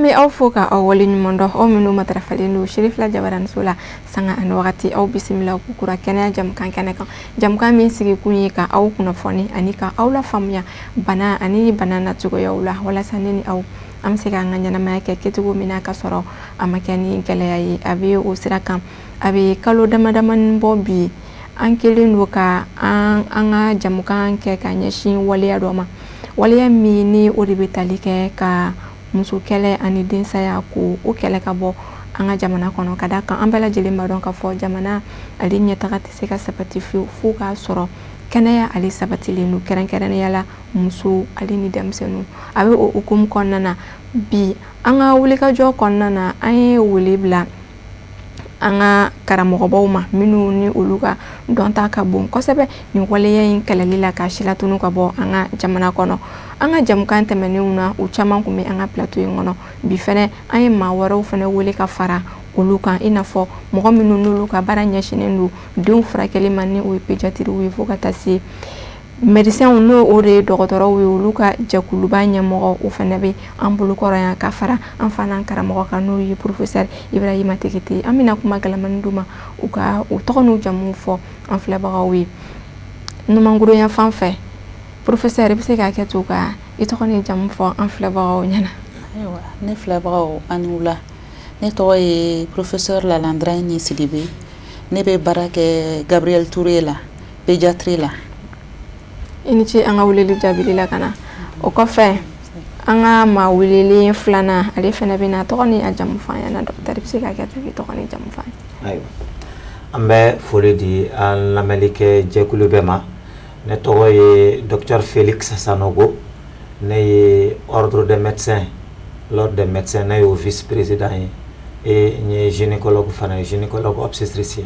An bɛ aw fo ka aw waleɲuman dɔn, aw minnu matarafalen don Sherifila Jabaraniso la sanga ani wagati. Aw bisimila k'u kura kɛnɛya jamukan kɛnɛ kan, jamukan min sigikun ye ka aw kunnafoni ani ka aw lafaamuya bana ani bana nacogoyaw la, walasa ne ni aw an bɛ se k'an ka ɲɛnamaya kɛ kɛcogo min na ka sɔrɔ a ma kɛ ni gɛlɛya ye. A bɛ o sira kan, a bɛ kalo dama damani bɔ bi, an kɛlen don ka an ka jamukan kɛ ka ɲɛsin waleya dɔ ma, waleya min ni o de bɛ tali kɛ ka muso kɛlɛ ani densaya, ko o kɛlɛ ka bɔ an ka jamana kɔnɔ. Ka da kan, an bɛɛ lajɛlen b'a dɔn k'a fɔ jamana ale ɲɛtaga tɛ se ka sabati fiyewu fo k'a sɔrɔ kɛnɛya ale sabatilen don, kɛrɛnkɛrɛnnenya la muso ale ni denmisɛnninw. A bɛ o hukumu kɔnɔna na bi, an ka wulikajɔ kɔnɔna na, an ye wele bila an ka karamɔgɔbaw ma, minnu ni olu ka dɔnta ka bon kosɛbɛ nin waleya in kɛlɛli la ka silatunu ka bɔ an ka jamana kɔnɔ. An ka jamukan tɛmɛnenw na, u caman tun bɛ an ka plateau in kɔnɔ. Bi fɛnɛ, an ye maa wɛrɛw fɛnɛ wele ka fara olu kan, i n'a fɔ mɔgɔ minnu n'olu ka baara ɲɛsinnen don denw furakɛli ma, ni o ye pédiatrew ye, fo ka taa se médecins, n'o o de ye dɔgɔtɔrɔw ye, olu ka jɛkuluba ɲɛmɔgɔ, o fana bɛ an bolokɔrɔ yan, ka fara an fana karamɔgɔ kan, n'o ye professeur Ibrahima Tekete. An bɛna kuma galamani d'u ma, u ka u tɔgɔ n'u jamuw fɔ an filɛbagaw ye. Numankurunya fan fɛ, professeur, i bɛ se k'a kɛ to ka i tɔgɔ ni jamu fɔ an filɛbagaw ɲɛna. Ayiwa, ne filɛbagaw, aw ni wula. Ne tɔgɔ ye professeur Lalandrani Sidibe. Ne bɛ baara kɛ Gabriel Touré la, pédiatrie la. I ni ce an ka weleli jaabili la ka na. O kɔfɛ, an ka maa welelen filanan, ale fana bɛ na tɔgɔ ni a jamu fɔ an ɲɛna. Docteur, i bɛ se k'a kɛ to k'i tɔgɔ ni jamu fɔ an ye. Ayiwa, an bɛ foli di an lamɛnlikɛ jɛkulu bɛɛ ma. Ne tɔgɔ ye docteur Félix Sanogo. Ne ye ordre des médecins, l'ordre des médecins, ne y'o vice président ye et n ye gynécologue fana ye, gynécologue obstétricien.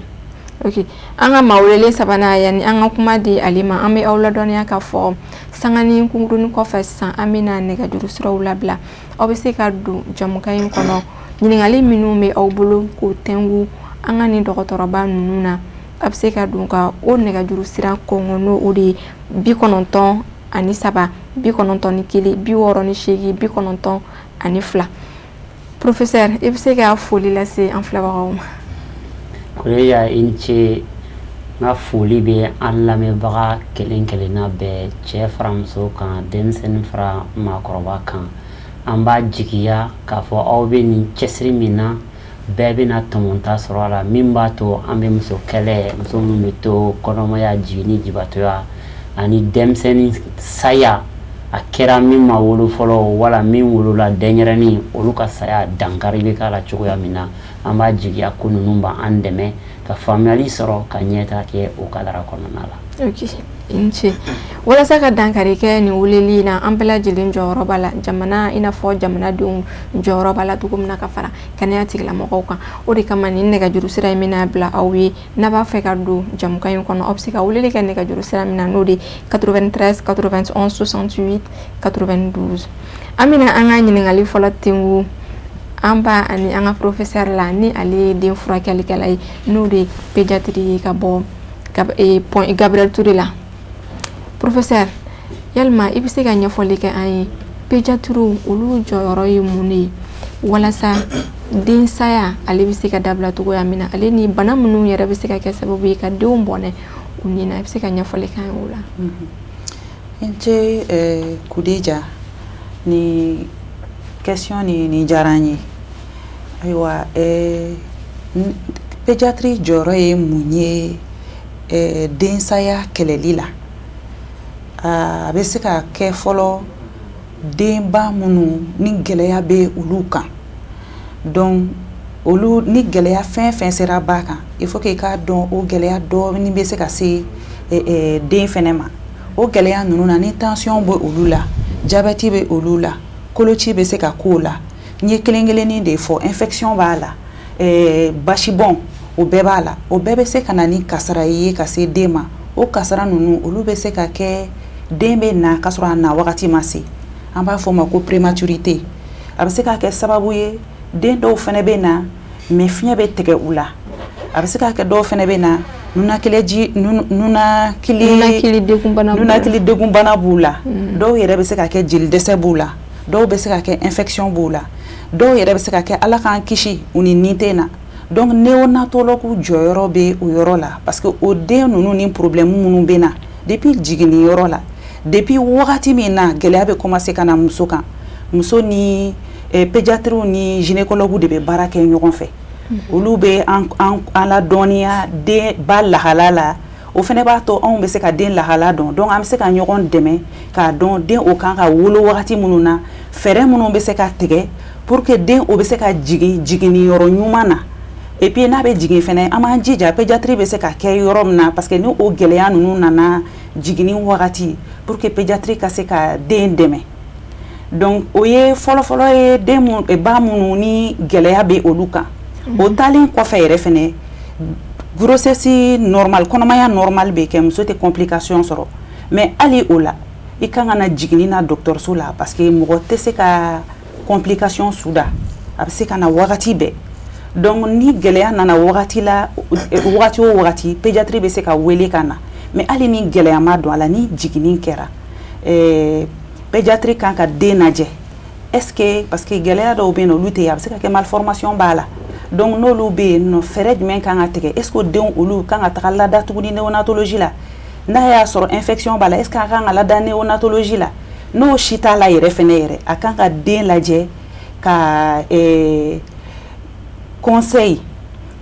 Ok, an ka maa welelen sabanan, yanni an ka kuma di ale ma, an bɛ aw ladɔnniya k'a fɔ sanganin kunkurunin kɔfɛ sisan, an bɛna nɛgɛjuru siraw labila. Aw bɛ se ka don jamukan in kɔnɔ, ɲininkali minnu bɛ aw bolo k'o tɛngu an ka nin dɔgɔtɔrɔba ninnu na, a bɛ se ka don ka o nɛgɛjuru sira kɔngɔ, n'o o de ye 93 91 68 92. Professeur, i bɛ se ka foli lase an filɛbagaw ma. Kureya, i ni ce. N ka foli bɛ an lamɛnbaga kelen kelenna bɛɛ, cɛ fara muso kan, denmisɛnnin fara maakɔrɔba kan. An b'a jigiya k'a fɔ aw bɛ nin cɛsiri min na, bɛɛ bɛna tɔmɔta sɔrɔ a la, min b'a to an bɛ muso kɛlɛ, muso minnu bɛ to kɔnɔmaya, jiginni, jibatɔya ani denmisɛnnin saya, a kɛra min ma wolo fɔlɔ wala min wolola denyɛrɛnin, olu ka saya, dankari bɛ k'a la cogoya min na. An b'a jigiya ko ninnu b'an dɛmɛ ka faamuyali sɔrɔ ka ɲɛta kɛ o kadara kɔnɔna la. Ok, i ni ce. Walasa ka dankari kɛ nin weleli in na, an bɛɛ lajɛlen jɔyɔrɔ b'a la, jamana i n'a fɔ jamanadenw jɔyɔrɔ b'a la cogo min na, ka fara kɛnɛya tigilamɔgɔw kan. O de kama nin nɛgɛjuru sira in bɛna bila aw ye. N'a b'a fɛ ka don jamukan in kɔnɔ, aw bɛ se ka weleli kɛ nɛgɛjuru sira min na, n'o de ye 93 91 68 92. An bɛna an ka ɲininkali fɔlɔ tengu an ba ani an ka professeur la, ni ale ye den furakɛlikɛla ye, n'o de ye pédiatre ye, ka bɔ Point Gabriel Touré la. Professeur, yalima i bɛ se ka ɲɛfɔli kɛ an ye, pédiatrew olu jɔyɔrɔ ye mun de ye walasa den saya ale bɛ se ka dabila cogoya min na, ale ni bana minnu yɛrɛ bɛ se ka kɛ sababu ye ka denw bɔnɛ u ni na? I bɛ se ka ɲɛfɔli k'an ye o la. N ce, Kudeja. Ni question ni diyara n ye. Ayiwa, pédiatrie jɔyɔrɔ ye mun ye densaya kɛlɛli la? A bɛ se ka kɛ fɔlɔ, denba minnu ni gɛlɛya bɛ olu kan, donc olu ni gɛlɛya fɛn fɛn sera ba kan, il faut que i k'a dɔn o gɛlɛya dɔɔni bɛ se ka se den fɛnɛ ma. O gɛlɛya ninnu na, ni tension bɛ olu la, diabète bɛ olu la, koloci bɛ se ka k'o la, n ye kelen kelennin de fɔ, infection b'a la, basibɔn, o bɛɛ b'a la. O bɛɛ bɛ se ka na ni kasara ye ka se den ma. O kasara ninnu, olu bɛ se ka kɛ den bɛ na ka sɔrɔ a na wagati ma se, an b'a fɔ o ma ko prématurité. A bɛ se ka kɛ sababu ye, den dɔw fɛnɛ bɛ na, mais fiɲɛ bɛ tigɛ u la. A bɛ se ka kɛ dɔw fɛnɛ bɛ na, nunakili nunakili degunbana. Nunakili degunbana b'u la. Dɔw yɛrɛ bɛ se ka kɛ jeli dɛsɛ b'u la, dɔw bɛ se ka kɛ infection b'u la. Dɔw yɛrɛ bɛ se ka kɛ, Ala k'an kisi, u ni nin tɛ na. Donc néonatologue jɔyɔrɔ bɛ o yɔrɔ la, parce que o den ninnu ni problème minnu bɛ na depuis jiginni yɔrɔ la, depuis wagati min na gɛlɛya bɛ commencer ka na muso kan, muso ni pédiatre ni gynécologue de bɛ baara kɛ ɲɔgɔn fɛ. Olu bɛ an ladɔnniya den ba lahala la. O fana b'a to anw bɛ se ka den lahala dɔn. Donc an bɛ se ka ɲɔgɔn dɛmɛ k'a dɔn den o kan ka wolo wagati minnu na, fɛɛrɛ minnu bɛ se ka tigɛ pour que den o bɛ se ka jigin jiginni yɔrɔ ɲuman na. Et puis n'a bɛ jigin fɛnɛ, an b'an jija pédiatrie bɛ se ka kɛ yɔrɔ min na, parce que ni o gɛlɛya ninnu nana jiginni wagati, pour que pédiatrie ka se ka den dɛmɛ. Donc o ye fɔlɔfɔlɔ ye, den mun ba minnu ni gɛlɛya bɛ olu kan. O taalen kɔfɛ yɛrɛ fɛnɛ, grossesse normale, kɔnɔmaya normale bɛ kɛ, muso tɛ complication sɔrɔ. Mais hali o la, i kan ka na jiginni na dɔgɔtɔrɔso la, parce que mɔgɔ tɛ se ka complication suda, a bɛ se ka na wagati bɛɛ. Donc ni gɛlɛya nana wagati la, wagati o wagati, pédiatrie bɛ se ka wele ka na. Mais hali ni gɛlɛya ma don a la, ni jiginni kɛra, pédiatrie kan ka den lajɛ, est ce que, parce que gɛlɛya dɔw bɛ yen nɔ, olu tɛ yen, a bɛ se ka kɛ malformation b'a la. Donc n'olu bɛ yen nɔ, fɛɛrɛ jumɛn kan ka tigɛ? Est ce que denw olu kan ka taga lada tuguni néonatologie la? N'a y'a sɔrɔ infection b'a la, est ce que a kan ka lada néonatologie la? N'o si t'a la yɛrɛ fɛnɛ yɛrɛ, a kan ka den lajɛ ka conseil,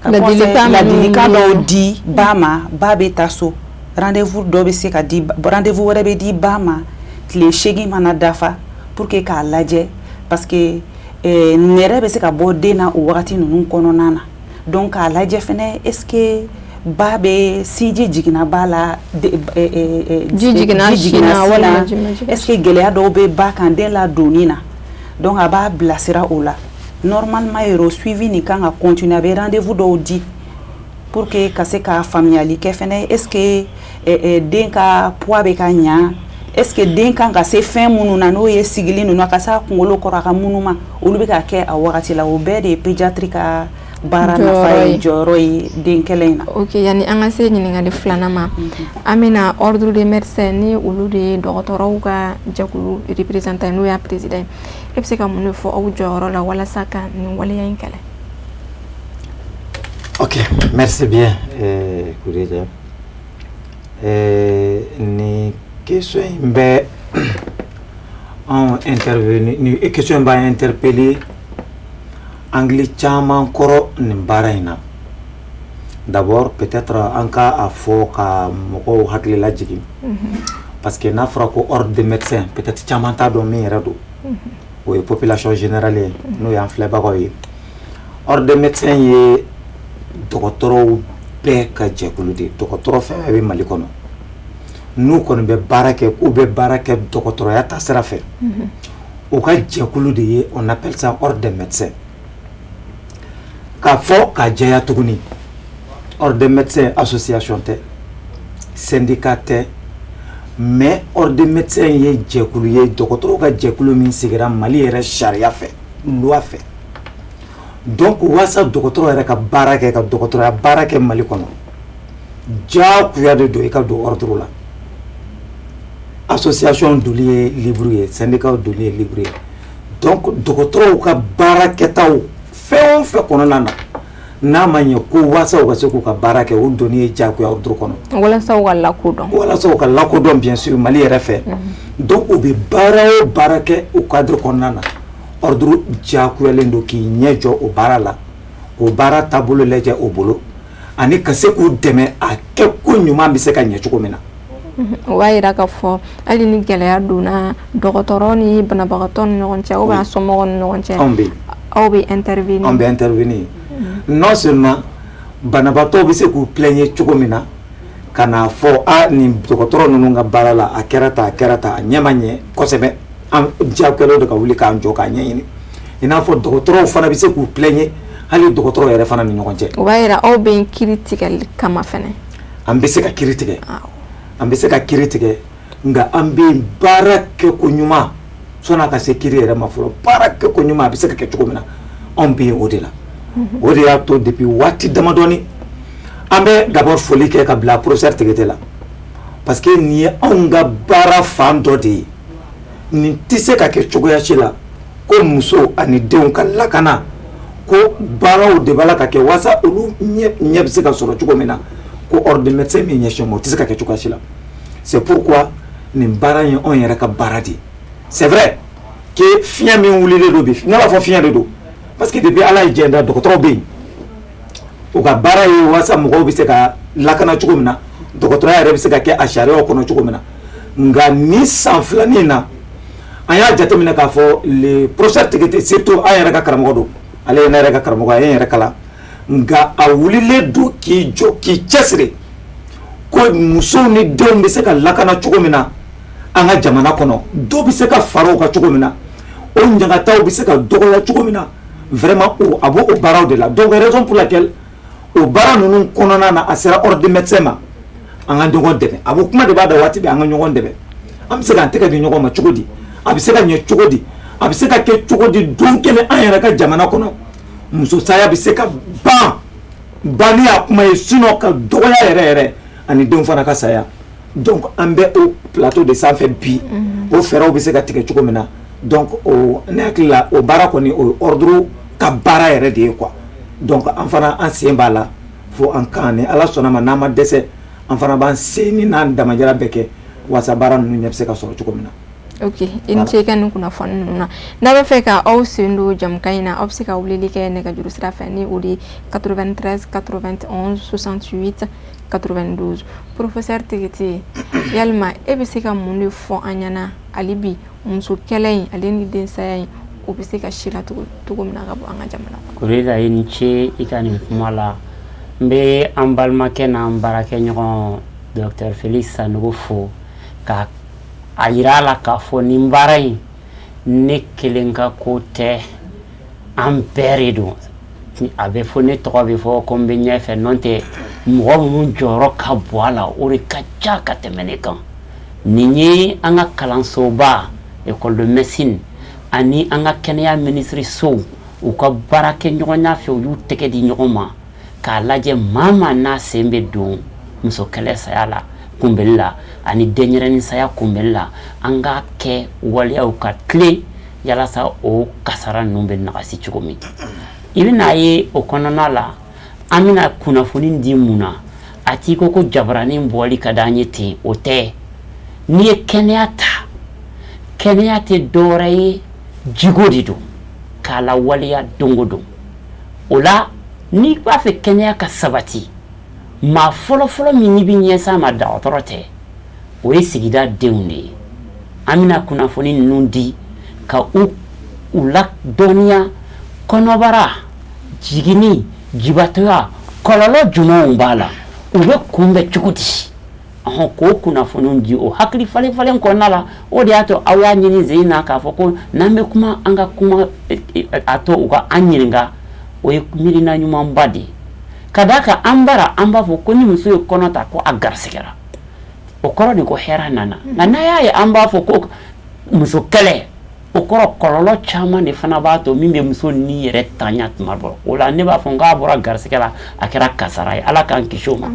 ka ladilikan dɔw di ba ma. Ba bɛ taa so, rendez-vous dɔ bɛ se ka di, rendez-vous wɛrɛ bɛ di ba ma tile 8 mana dafa, pour que k'a lajɛ, parce que nɛrɛ bɛ se ka bɔ den na o wagati ninnu kɔnɔna na. Donc k'a lajɛ fɛnɛ, est ce que ba bɛ sinji jiginna ba la, ji jiginna sin na walima est ce que gɛlɛya dɔw bɛ ba kan den ladonni na. Donc a b'a bilasira o la. Normalement yɛrɛ, o suivi nin kan ka continuer. A bɛ rendez-vous dɔw di pour que ka se ka faamuyali kɛ fɛnɛ, est ce que den ka poids bɛ ka ɲa, est ce que den kan ka se fɛn minnu na, n'o ye sigili ninnu, a ka se a kunkolo kɔrɔ, a ka munuma, olu bɛ ka kɛ a wagati la. O bɛɛ de ye pédiatrie ka baara nafa ye, jɔyɔrɔ ye den kɛlɛ in na. Ok, yani an ka se ɲininkali filanan ma, an bɛna ordre des médecins, ni olu de ye dɔgɔtɔrɔw ka jɛkulu représentant, n'o y'a président ye, e bɛ se ka mun de fɔ aw jɔyɔrɔ la walasa ka nin waleya in kɛlɛ? Ok, merci bien, Kureja. Ni question in bɛ anw intervenir, ni question in b'an interpeller angle caman kɔrɔ nin baara in na. D'abord, peut-être an ka a fɔ ka mɔgɔw hakili lajigin, parce que n'a fɔra ko ordre des médecins, peut-être caman t'a dɔn min yɛrɛ don. O ye population générale ye, n'o y'an filɛbagaw ye. Ordre des médecins ye dɔgɔtɔrɔw bɛɛ ka jɛkulu de ye. Dɔgɔtɔrɔ fɛn fɛn bɛ Mali kɔnɔ, n'u kɔni bɛ baara kɛ, k'u bɛ baara kɛ dɔgɔtɔrɔya taasira fɛ, u ka jɛkulu de ye, on appelle ça ordre des médecins. K'a fɔ k'a jɛya tuguni, ordre des médecins association tɛ, syndicat tɛ, mais ordre des médecins ye jɛkulu ye, dɔgɔtɔrɔw ka jɛkulu min sigira Mali yɛrɛ sariya fɛ, loi fɛ. Donc walasa dɔgɔtɔrɔ yɛrɛ ka baara kɛ, ka dɔgɔtɔrɔya baara kɛ Mali kɔnɔ, diyagoya de don i ka don ordre la. Association doli ye libre ye, syndicat doli ye libre ye. Donc dɔgɔtɔrɔw ka baara kɛtaw fɛn o fɛn kɔnɔna na, n'a ma ɲɛ ko walasa u ka se k'u ka baara kɛ, o donni ye diyagoya ordre kɔnɔ. Walasa u ka lakodɔn. Walasa u ka lakodɔn, bien sûr, Mali yɛrɛ fɛ. Donc u bɛ baara o baara kɛ o cadre kɔnɔna na, ordre diyagoyalen don k'i ɲɛ jɔ o baara la, k'o baara taabolo lajɛ o bolo, ani ka se k'u dɛmɛ a kɛ ko ɲuman bɛ se ka ɲɛ cogo min na. O b'a yira k'a fɔ hali ni gɛlɛya donna dɔgɔtɔrɔ ni banabagatɔ ni ɲɔgɔn cɛ ou bien a somɔgɔw ni ɲɔgɔn cɛ, anw bɛ yen. Aw bɛ intervenir. Anw bɛ intervenir. Non seulement banabaatɔw bɛ se k'u plaigner cogo min na, ka n'a fɔ a nin dɔgɔtɔrɔ ninnu ka baara la, a kɛra tan, a kɛra tan, a ɲɛ ma ɲɛ kosɛbɛ, an diyagoyalen don ka wuli k'an jɔ k'a ɲɛɲini. I n'a fɔ dɔgɔtɔrɔw fana bɛ se k'u plaigner, hali dɔgɔtɔrɔw yɛrɛ fana ni ɲɔgɔn cɛ. O b'a yira aw bɛ kiiri tigɛli kama fɛnɛ. An bɛ se ka kiiri tigɛ, an bɛ se ka kiiri tigɛ, nka an bɛ baara kɛ ko ɲuman sɔnni a ka se kiiri yɛrɛ ma fɔlɔ. Baara kɛ ko ɲuman a bɛ se ka kɛ cogo min na, anw bɛ yen o de la. O de y'a to depuis waati damadɔni, an bɛ d'abord foli kɛ ka bila professeur Tegete la, parce que nin ye anw ka baara fan dɔ de ye. Nin tɛ se ka kɛ cogoya si la. Ko muso ani denw ka lakana, ko baaraw de b'a la ka kɛ walasa olu ɲɛ bɛ se ka sɔrɔ cogo min na. Ko ordre des médecins min ɲɛsin o ma, o tɛ se ka kɛ cogoya si la. C'est pourquoi nin baara in ye anw yɛrɛ ka baara de ye. C'est vrai que fiɲɛ min wulilen don bi, ne b'a fɔ fiɲɛ de don, parce que depuis Ala ye diɲɛ da, dɔgɔtɔrɔw bɛ yen, u ka baara ye walasa mɔgɔw bɛ se ka lakana cogo min na, dɔgɔtɔrɔya yɛrɛ bɛ se ka kɛ a sariyaw kɔnɔ cogo min na. Nka nin san filanin na, an y'a jateminɛ k'a fɔ le professeur Tegete, surtout an yɛrɛ ka karamɔgɔ don, ale ye ne yɛrɛ ka karamɔgɔ, a ye n yɛrɛ kalan, nka a wulilen don k'i jɔ k'i cɛsiri ko musow ni denw bɛ se ka lakana cogo min na an ka jamana kɔnɔ, dɔw bɛ se ka fara o kan cogo min na, o ɲagataw bɛ se ka dɔgɔya cogo min na. Vraiment, o a b'o o baaraw de la. Donc raison pour laquelle o baara ninnu kɔnɔna na, a sera ordre des médecins ma, an ka ɲɔgɔn dɛmɛ. A b'o kuma de b'a da waati bɛɛ, an ka ɲɔgɔn dɛmɛ. An bɛ se k'an tɛgɛ di ɲɔgɔn ma cogo di? A bɛ se ka ɲɛ cogo di? A bɛ se ka kɛ cogo di don kelen an yɛrɛ ka jamana kɔnɔ, muso saya bɛ se ka ban? Banni y'a kuma ye, sinon ka dɔgɔya yɛrɛ yɛrɛ, ani denw fana ka saya. Donc an bɛ o plateau de sanfɛ bi, o fɛɛrɛw bɛ se ka tigɛ cogo min na. Donc o ne hakili la, o baara kɔni, o ye ordre ka baara yɛrɛ de ye quoi. Donc an fana, an sen b'a la fo an kan. Ni Ala sɔnna ma, n'an ma dɛsɛ, an fana b'an sen ni n'an damajara bɛɛ kɛ walasa baara ninnu ɲɛ bɛ se ka sɔrɔ cogo min na. Ok, i ni ce i ka nin kunnafoni ninnu na. N'a bɛ fɛ ka aw sen don jamukan in na, aw bɛ se ka weleli kɛ nɛgɛjuru sira fɛ, ni o de ye 93 91 68 92. Professeur Tegete, yalima e bɛ se ka mun de fɔ an ɲɛna hali bi, muso kɛlɛ in ale ni densaya in, o bɛ se ka sira cogo min na ka bɔ an ka jamana kɔnɔ? Korida, i ni ce i ka nin kuma la. N bɛ an balimakɛ n'an baarakɛɲɔgɔn docteur Felix Sanogo fo ka a yira a la k'a fɔ nin baara in, ne kelen ka ko tɛ, an bɛɛ de don. A bɛ fɔ ne tɔgɔ bɛ fɔ ko n bɛ ɲɛfɛ, n'o tɛ mɔgɔ minnu jɔyɔrɔ ka bon a la, o de ka ca ka tɛmɛ ne kan. Nin ye an ka kalansoba école de médecine ani an ka kɛnɛya minisirisow, u ka baarakɛ ɲɔgɔnya fɛ, u y'u tɛgɛ di ɲɔgɔn ma k'a lajɛ maa maa n'a sen bɛ don muso kɛlɛ saya la kunbɛli la ani denɲɛrɛnin saya kunbɛli la, an k'a kɛ waleyaw ka tilen yalasa o kasara ninnu bɛ nagasi cogo min. I bɛna ye o kɔnɔna la, an bɛna kunnafoni di mun na? A t'i ko jabaranin bɔli ka d'an ye ten, o tɛ. N'i ye kɛnɛya ta, kɛnɛya tɛ dɔwɛrɛ ye, jigo de don k'a lawaleya don o don. O la, n'i b'a fɛ kɛnɛya ka sabati, maa fɔlɔfɔlɔ min n'i bɛ ɲɛsin a ma, dɔgɔtɔrɔ tɛ, o ye sigida denw de ye. An bɛna kunnafoni ninnu di ka u la dɔnniya kɔnɔbara, jiginni, jibatɔya, kɔlɔlɔ jumɛnw b'a la, u bɛ kunbɛn cogo di? Ɔhɔn, k'o kunnafoniw di o hakili falen falen kɔnɔna la. O de y'a to aw y'a ɲini zen na k'a fɔ ko n'an bɛ kuma, an ka kuma a to u ka an ɲininka. O ye miirina ɲumanba de ye, ka d'a kan an bara an b'a fɔ ko ni muso ye kɔnɔ ta, ko a garisigɛra, o kɔrɔ de ko hɛrɛ nana. Nka n'a y'a ye an b'a fɔ ko muso kɛlɛ, o kɔrɔ kɔlɔlɔ caman de fana b'a to min bɛ muso ni yɛrɛ tanya tuma dɔ. O la, ne b'a fɔ n k'a bɔra garisigɛ la, a kɛra kasara ye, Ala k'an kisi o ma.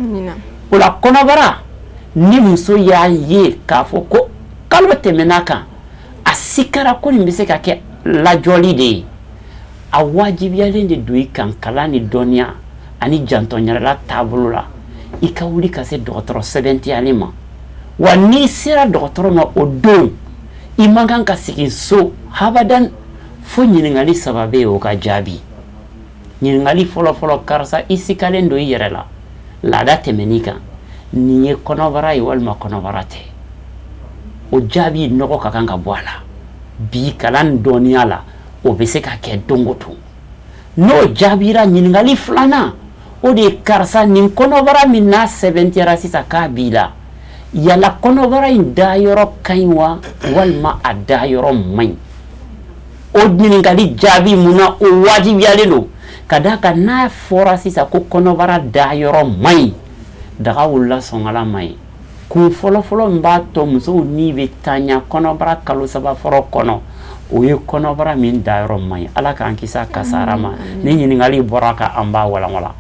O la, kɔnɔbara, ni muso y'a ye k'a fɔ ko kalo tɛmɛna kan, a sikara ko nin bɛ se ka kɛ lajɔli de ye, a wajibiyalen de don i kan, kalan ni dɔnniya ani jantɔnyɛrɛla taabolo la, i ka wuli ka se dɔgɔtɔrɔ sɛbɛntiyalen ma. Wa n'i sera dɔgɔtɔrɔ ma o don, i man kan ka sigi so habadan fo ɲininkali saba bɛ yen, o ka jaabi. Ɲininkali fɔlɔ-fɔlɔ: karisa, i sikalen don i yɛrɛ la, laada tɛmɛn'i kan, nin ye kɔnɔbara ye walima kɔnɔbara tɛ? O jaabi nɔgɔ ka kan ka bɔ a la bi kalan dɔnniya la, o bɛ se ka kɛ don o don. N'o jaabira, ɲininkali filanan, o de ye: karisa, nin kɔnɔbara min n'a sɛbɛntiyara sisan k'a b'i la, yala kɔnɔbara in dayɔrɔ ka ɲi wa, walima a dayɔrɔ man ɲi? O ɲininkali jaabi, mun na o wajibiyalen don? Ka d'a kan n'a fɔra sisan ko kɔnɔbara dayɔrɔ man ɲi, daga wulila sɔngala man ɲi. Kun fɔlɔfɔlɔ min b'a to musow ni bɛ tanya kɔnɔbara kalo 3 fɔlɔ kɔnɔ, o ye kɔnɔbara min dayɔrɔ man ɲi. Ala k'an kisi a kasara ma. Ni ɲininkali bɔra ka an b'a walawala.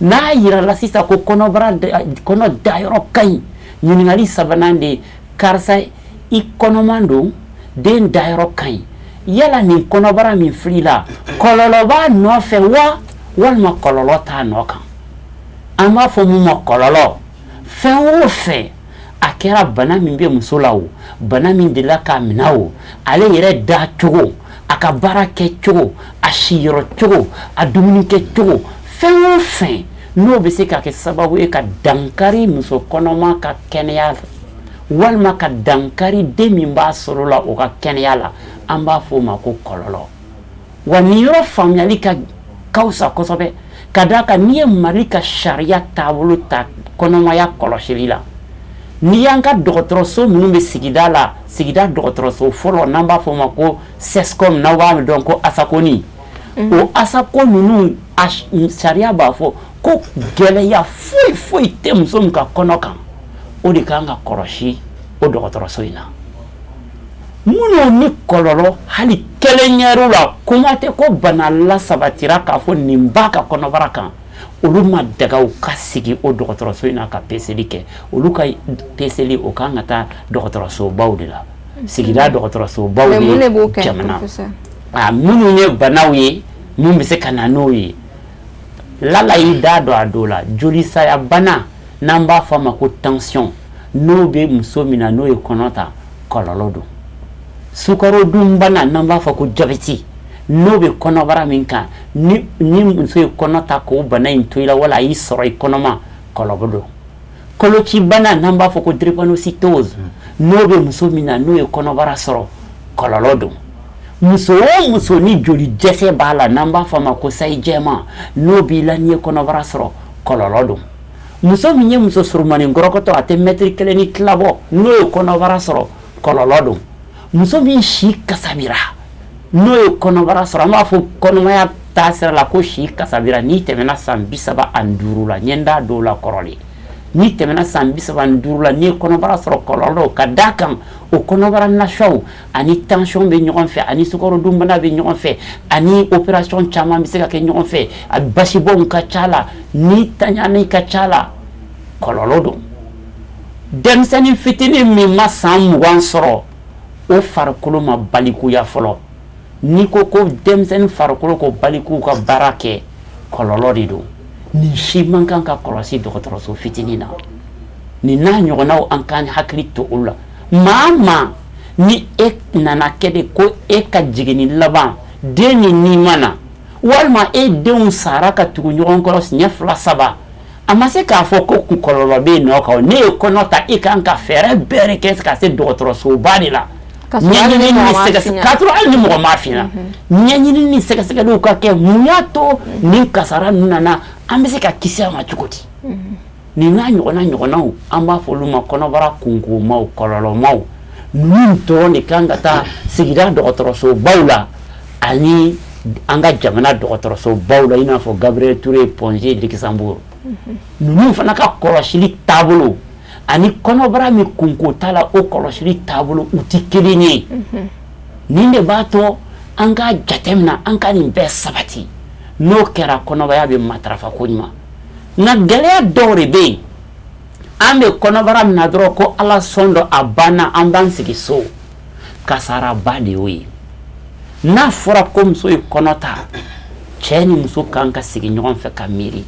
N'a yirala sisan ko kɔnɔbara kɔnɔ dayɔrɔ ka ɲi, ɲininkali sabanan de ye: karisa, i kɔnɔman don, den dayɔrɔ ka ɲi. Yala nin kɔnɔbara min filɛ la, kɔlɔlɔ b'a nɔfɛ wa, walima kɔlɔlɔ t'a nɔ kan? An b'a fɔ mun ma kɔlɔlɔ? Fɛn o fɛn a kɛra, bana min bɛ muso la o, bana min delila k'a minɛ o, ale yɛrɛ da cogo, a ka baara kɛ cogo, a siyɔrɔ cogo, a dumuni kɛ cogo, fɛn o fɛn n'o bɛ se ka kɛ sababu ye ka dankari muso kɔnɔma ka kɛnɛya, walima ka dankari den min b'a sɔrɔ la, o ka kɛnɛya la, an b'a fɔ o ma ko kɔlɔlɔ. Wa nin yɔrɔ faamuyali ka fisa kosɛbɛ, ka d'a kan n'i ye Mali ka sariya taabolo ta kɔnɔmaya kɔlɔsili la, n'i y'an ka dɔgɔtɔrɔso minnu bɛ sigida la, sigida dɔgɔtɔrɔso fɔlɔ n'an b'a fɔ o ma ko CSCOM, n'aw b'a dɔn ko ASACONI, o ASACO ninnu, sariya b'a fɔ ko gɛlɛya foyi foyi tɛ muso min ka kɔnɔ kan, o de kan ka kɔlɔsi o dɔgɔtɔrɔso in na. Minnu ni kɔlɔlɔ hali kelen ɲɛr'u la, kuma tɛ ko bana lasabatira k'a fɔ nin b'a ka kɔnɔbara kan, olu ma daga u ka sigi o dɔgɔtɔrɔso in na ka peseli kɛ. Olu ka peseli, o kan ka taa dɔgɔtɔrɔsobaw de la, sigida dɔgɔtɔrɔsobaw de jamana. A minnu ye banaw ye mun bɛ se ka na n'o ye, lala y'i da don a dɔ la, jolisaya bana n'an b'a fɔ a ma ko tension, n'o bɛ muso min na, n'o ye kɔnɔ ta, kɔlɔlɔ don. Sukarodunbana n'an b'a fɔ ko diabète, n'o bɛ kɔnɔbara min kan, ni muso ye kɔnɔ ta k'o bana in to i la, wala a y'i sɔrɔ i kɔnɔma, kɔlɔlɔ don. Kolocibana n'an b'a fɔ ko drépanocytose, n'o bɛ muso min na, n'o ye kɔnɔbara sɔrɔ, kɔlɔlɔ don. Muso o muso ni joli dɛsɛ b'a la, n'an b'a fɔ a ma ko sayi jɛman, n'o b'i la, n'i ye kɔnɔbara sɔrɔ, kɔlɔlɔ don. Muso min ye muso surunmanin gɔrɔkɔtɔ, a tɛ mɛtiri kelen ni tila bɔ, n'o ye kɔnɔbara sɔrɔ, kɔlɔlɔ don. Muso min si kasabira, n'o ye kɔnɔbara sɔrɔ, an b'a fɔ kɔnɔmaya taasira la ko si kasabira, n'i tɛmɛna san 35 la, ɲɛ d'a dɔw la kɔrɔlen, n'i tɛmɛna san 35 la, n'i ye kɔnɔbara sɔrɔ, kɔlɔlɔ, ka d'a kan o kɔnɔbara nasɔw ani tension bɛ ɲɔgɔn fɛ, ani sukarodunbana bɛ ɲɔgɔn fɛ, ani opération caman bɛ se ka kɛ ɲɔgɔn fɛ, a basibɔnw ka ca la, ni taɲani ka ca la, kɔlɔlɔ don. Denmisɛnnin fitinin min ma san 20 sɔrɔ, o farikolo ma balikuya fɔlɔ. N'i ko ko denmisɛnnin farikolo ko balikuw ka baara kɛ, kɔlɔlɔ de don. Nin si man kan ka kɔlɔsi dɔgɔtɔrɔso fitinin na. Nin n'a ɲɔgɔnnaw, an k'an hakili to olu la. Maa maa ni e nana kɛ de ko e ka jiginni laban den ni ni ma na, walima e denw sara ka tugu ɲɔgɔn kɔrɔ siɲɛ 2 3, a ma se k'a fɔ ko kɔlɔlɔ bɛ yen nɔ kan. Ne ye kɔnɔ ta, i kan ka fɛɛrɛ bɛɛ de kɛ ka se dɔgɔtɔrɔsoba de la, ɲɛɲini ni sɛgɛsɛgɛ, k'a sɔrɔ hali ni mɔgɔ m'a f'i ɲɛna, ɲɛɲini ni sɛgɛsɛgɛliw ka kɛ. Mun y'a to nin kasara ninnu nana? An bɛ se ka kisi a ma cogo di? Nin n'a ɲɔgɔnna ɲɔgɔnnaw, an b'a fɔ olu ma kɔnɔbara kunkomaw, kɔlɔlɔmaw. Ninnu dɔrɔn de kan ka taa sigida dɔgɔtɔrɔsobaw la ani an ka jamana dɔgɔtɔrɔsobaw la, i n'a fɔ Gabriel Touré, Point G, Luxembourg. Ninnu fana ka kɔlɔsili taabolo ani kɔnɔbara min kunko t'a la, o kɔlɔsili taabolo, u tɛ kelen ye. Nin de b'a to an k'a jateminɛ, an ka nin bɛɛ sabati. N'o kɛra, kɔnɔbaya bɛ matarafa ko ɲuman. Nka gɛlɛya dɔw de bɛ yen, an bɛ kɔnɔbara min na dɔrɔn ko Ala sɔn dɔ a banna, an b'an sigi so, kasaraba de y'o ye. N'a fɔra ko muso ye kɔnɔ ta, cɛ ni muso kan ka sigi ɲɔgɔn fɛ ka miiri,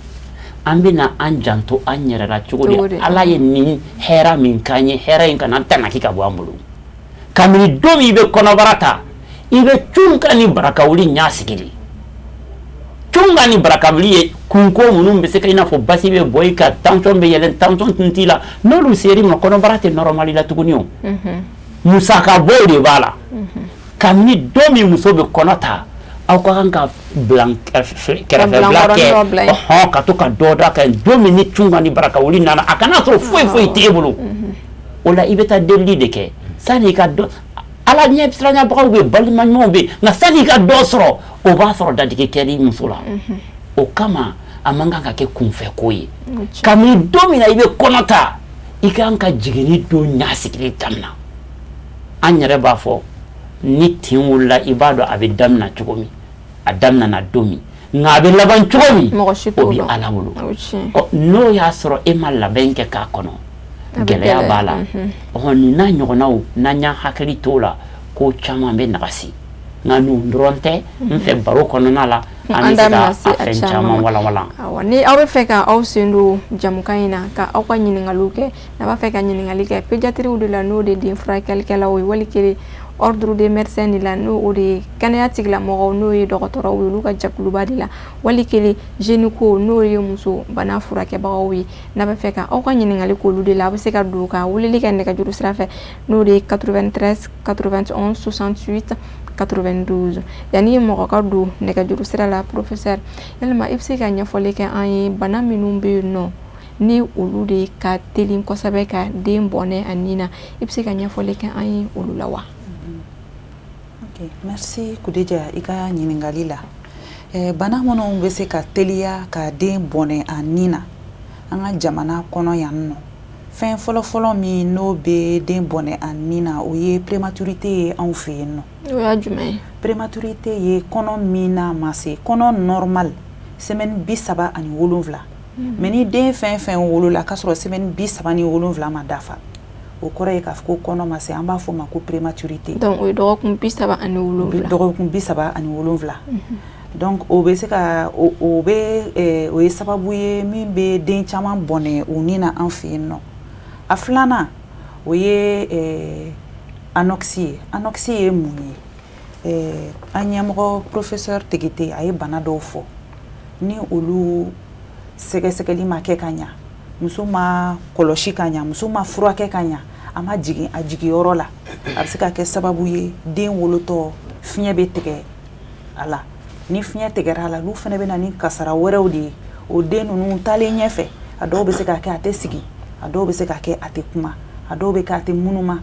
an bɛna an janto an yɛrɛ la cogo di? Ala ye nin hɛrɛ min k'an ye, hɛrɛ in kana tanaki ka bɔ an bolo. Kabini don min i bɛ kɔnɔbara ta, i bɛ cunka ni barakawuli ɲɛ sigi de. Cunka ni barakawuli ye kunko minnu bɛ se ka, i n'a fɔ basi bɛ bɔ i kan, tension bɛ yɛlɛn, tension tun t'i la, n'olu ser'i ma, kɔnɔbara tɛ normal la tuguni. O musaka bɔ de b'a la. Kabini don min muso bɛ kɔnɔ ta, aw ka kan ka kɛrɛfɛbila kɛ, ɔhɔn, ka to ka dɔ da kan. Don min ni cunka ni barakawuli nana, a kana sɔrɔ foyi foyi t'e bolo. O la, i bɛ taa delili de kɛ sani i ka dɔ. Ala ɲɛ siranyabagaw bɛ, balima ɲumanw bɛ, nka sani i ka dɔ sɔrɔ, o b'a sɔrɔ dadige kɛr'i muso la. O kama, a man kan ka kɛ kunfɛ ko ye. Kabini don min na i bɛ kɔnɔ ta, i kan ka jiginni don ɲɛ sigili daminɛ. An yɛrɛ b'a fɔ ni tin wulila, i b'a dɔn a bɛ daminɛ cogo min, a daminɛna don min, nka a bɛ laban cogo min, o bɛ Ala bolo. Ɔ, n'o y'a sɔrɔ e ma labɛn kɛ k'a kɔnɔ, gɛlɛya b'a la. Ɔhɔn, nin n'a ɲɔgɔnnaw, n'an y'an hakili t'o la, ko caman bɛ nagasi. Nka nin dɔrɔn tɛ, n fɛ baro kɔnɔna la an bɛ se ka fɛn caman walawala. Awɔ, ni aw bɛ fɛ ka aw sen don jamukan in na, ka aw ka ɲininkaliw kɛ, n'a b'a fɛ ka ɲininkali kɛ pédiatrie de la, n'o de den furakɛlikɛlaw ye, wali kelen ordre des médecins de la, n'o o de ye kɛnɛya tigilamɔgɔw, n'o ye dɔgɔtɔrɔw ye, olu ka jɛkuluba de la, wali kelen gynéco, n'o ye muso bana furakɛbagaw ye, n'a bɛ fɛ ka aw ka ɲininkali k'olu de la, a bɛ se ka don ka weleli kɛ nɛgɛjuru sira fɛ, n'o de ye 93 91 68 92. Yanni mɔgɔ ka don nɛgɛjuru sira la, professeur, yalima i bɛ se ka ɲɛfɔli kɛ an ye, bana minnu bɛ yen nɔ ni olu de ka teli kosɛbɛ ka den bɔnɛ a nin na, i bɛ se ka ɲɛfɔli kɛ an ye olu la wa? Ok, merci Kudeja i ka ɲininkali la. Bana minnu bɛ se ka teliya ka den bɔnɛ a nin na an ka jamana kɔnɔ yan nɔ, fɛn fɔlɔfɔlɔ min n'o bɛ den bɔnɛ a nin na, o ye prématurité ye anw fɛ yen nɔ. O y'a jumɛn ye? Prématurité ye kɔnɔ min n'a ma se, kɔnɔ normal semaine 37, mais ni den fɛn fɛn wolola k'a sɔrɔ semaine 37 ma dafa, o kɔrɔ ye k'a fɔ ko kɔnɔ ma se, an b'a fɔ o ma ko prématurité. Donc o ye dɔgɔkun 37. Dɔgɔkun 37. Donc o bɛ se ka o bɛ o ye sababu ye min bɛ den caman bɔnɛ u ni na an fɛ yen nɔ. A filanan, o ye anoxie ye. Anoxie ye mun ye? An ɲɛmɔgɔ professeur Tegete, a ye bana dɔw fɔ, ni olu sɛgɛsɛgɛli ma kɛ ka ɲa, muso ma kɔlɔsi ka ɲa, muso ma furakɛ ka ɲa, a ma jigin a jigiyɔrɔ la, a bɛ se ka kɛ sababu ye den wolotɔ fiɲɛ bɛ tigɛ a la. Ni fiɲɛ tigɛra a la, olu fana bɛ na ni kasara wɛrɛw de ye. O den ninnu taalen ɲɛfɛ, a dɔw bɛ se ka kɛ a tɛ sigi, a dɔw bɛ se ka kɛ a tɛ kuma, a dɔw bɛ kɛ a tɛ munuma,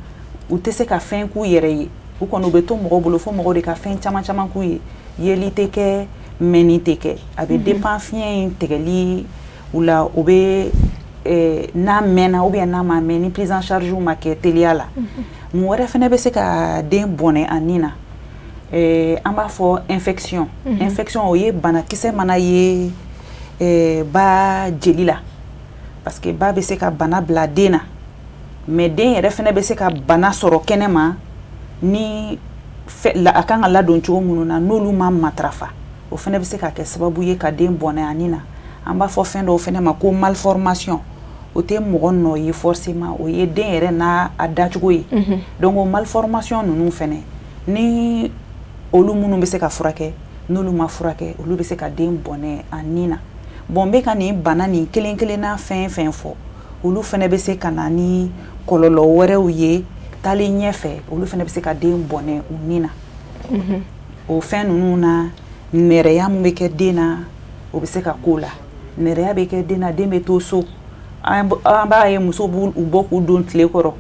u tɛ se ka fɛn k'u yɛrɛ ye. U kɔni u bɛ to mɔgɔw bolo fo mɔgɔw de ka fɛn caman caman k'u ye. Yeli tɛ kɛ, mɛnni tɛ kɛ, a bɛ dépend fiɲɛ in tigɛli u la. O bɛ n'a mɛnna ou bien n'a ma mɛn, ni prise en charge ma kɛ teliya la. Mun wɛrɛ fana bɛ se ka den bɔnɛ a nin na? An b'a fɔ infection. Infection, o ye banakisɛ mana ye ba jeli la, parce que ba bɛ se ka bana bila den na, mais den yɛrɛ fana bɛ se ka bana sɔrɔ kɛnɛ ma ni a kan ka ladon cogo minnu na, n'olu ma matarafa, o fana bɛ se ka kɛ sababu ye ka den bɔnɛ a nin na. An b'a fɔ fɛn dɔw fana ma ko malformation. O tɛ mɔgɔ nɔ ye forcément, o ye den yɛrɛ n'a a dacogo ye. Donc o malformation ninnu fana, ni olu minnu bɛ se ka furakɛ, n'olu ma furakɛ, olu bɛ se ka den bɔnɛ a nin na. Bon, n bɛ ka nin bana nin kelen kelenna fɛn fɛn fɔ, olu fana bɛ se ka na ni kɔlɔlɔ wɛrɛw ye taalen ɲɛfɛ, olu fana bɛ se ka den bɔnɛ u nin na. O fɛn ninnu na, nɛrɛya min bɛ kɛ den na, o bɛ se ka k'o la. Nɛrɛya bɛ kɛ den na, den bɛ to so, an b'a ye muso b'u bɔ k'u don tile kɔrɔ,